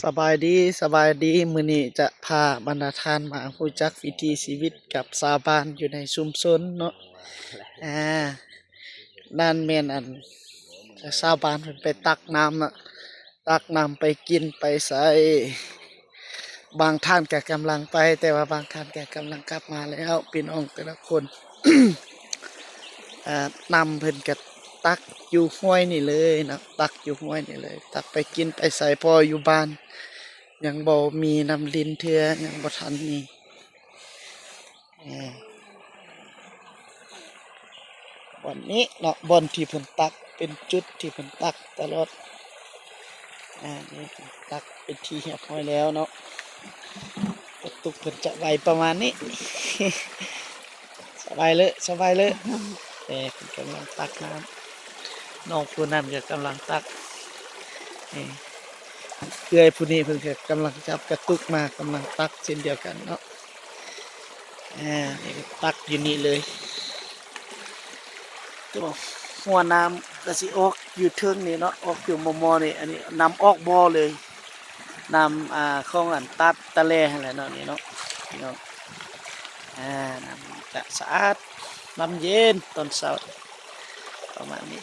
ສະບາຍດີ ສະບາຍດີ. ມື້ນີ້ຈະພາບັນດາທ່ານມາຮູ້ຈັກວິຖີຊີວິດກັບຊາວບ້ານຢູ່ໃນຊຸມຊົນເນາະ. ອາ ນັ້ນແມ່ນອັນ ຊາວບ້ານເພິ່ນໄປຕັກນ້ຳເນາະ, ຕັກນ້ຳໄປກິນໄປໃຊ້. ບາງທ່ານກະກຳລັງໄປ, ແຕ່ວ່າບາງທ່ານກະກຳລັງກັບມາແລ້ວ ພີ່ນ້ອງແຕ່ລະຄົນ. ອາ ນ້ຳເພິ່ນກະຕັກຢູ່ຫ້ວຍນີ້ເລີຍເນາະ, ຕັກຢູ່ຫ້ວຍນີ້ເລີຍ, ຕັກໄປກິນໄປໃຊ້ ເພາະຢູ່ບ້ານຍັງບໍ່ມີນ້ຳລິນເທື່ອ, ຍັງບໍ່ທັນມີ. ອາ ບ່ອນນີ້ເນາະ, ບ່ອນທີ່ເພິ່ນຕັກ ເປັນຈຸດທີ່ເພິ່ນຕັກຕະຫຼອດ. ອາ ນີ້ຕັກເປັນທີ່ຮຽບຮ້ອຍແລ້ວເນາະ. ກະຕຸກເພິ່ນຈະໄວປະມານນີ້. ສະບາຍເລີ ສະບາຍເລີ. ເອີ ເພິ່ນກຳລັງຕັກນ້ຳ, ນ້ອງຜູ້ນັ້ນກະກຳລັງຕັກ. ເອີ ເອື້ອຍຜູ້ນີ້ເພິ່ນກະກຳລັງຈັບກະຕຸກມາ, ກຳລັງຕັກເຊັ່ນດຽວກັນເນາະ. ອາ ນີ້ກະຕັກຢູ່ນີ້ເລີຍ. ໂຕ ຫົວນ້ຳກະຊິອອກຢູ່ເທິງນີ້ເນາະ, ອອກຢູ່ມໍ່ໆນີ້. ອັນນີ້ນ້ຳອອກບໍ່ເລີຍ, ນ້ຳ ອາ ຂອງອັນຕາດຕະແລຫັ້ນແຫຼະເນາະ ນີ້ເນາະ ພີ່ນ້ອງ. ອາ ນ້ຳກະສະອາດ ນ້ຳເຢັນຕອນເຊົ້າ ປະມານນີ້.